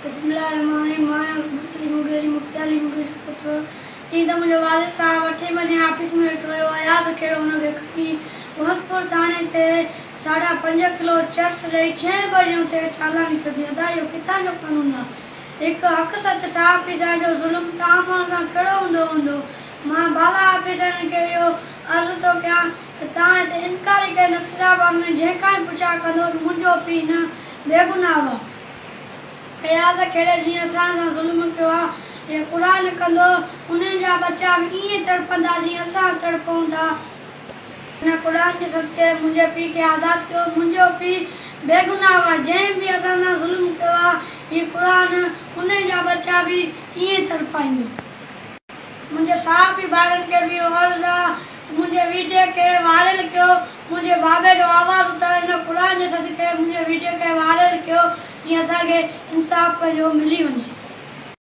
بسم الله الرحمٰن الرحيم مان آهيان زبير علي مغيري مفتي علي مغيري جو پٽ. چيائين ته منهنجو والد صاحب اٺين بجي آفيس ۾ ويٺو هيو اياز کهڙو هن کي کڻي غوثپور ٿاڻي تي ساڍا پنج ڪلو چرس ڏئي ڇهين بجي اتي چالان ڪيو اٿئي ادا اهو ڪٿان جو قانون آ هڪ حق سچ صحافي سان ايڏو ظلم توهان ماڻهن سان ڪهڙو هوندو هوندو مان بالا آفيسرن کي اهو عرض ٿو ڪيان ته توهان هتي انڪوائري ڪري نصير آباد ۾ جنهن کان به پڇا ڪندو ته منهنجو پيء نه بيگناهه آ. اياز کهڙي جيئن اسان سان ظلم ڪيو آ هي قرآن ڪندو انهن جا ٻچا به ائين تڙپندا جيئن اسان تڙپون ٿا. هن قرآن جي صدقي منهنجي پيء کي آزاد ڪيو منهنجو پيء بيگناهه آ جنهن به اسان سان ظلم ڪيو آ هي قرآن انهن جا ٻچا به ائين تڙپائيندو. منهنجي صحافي ڀائرن کي به اهو عرض آ ته منهنجي ويڊيو کي وائرل ڪيو منهنجي بابي جو آواز اٿاري هن قرآن جي صدقي منهنجي ويڊيو کي وائرل ڪيو جيئن اسان کي انصاف پنهنجو ملي وڃي.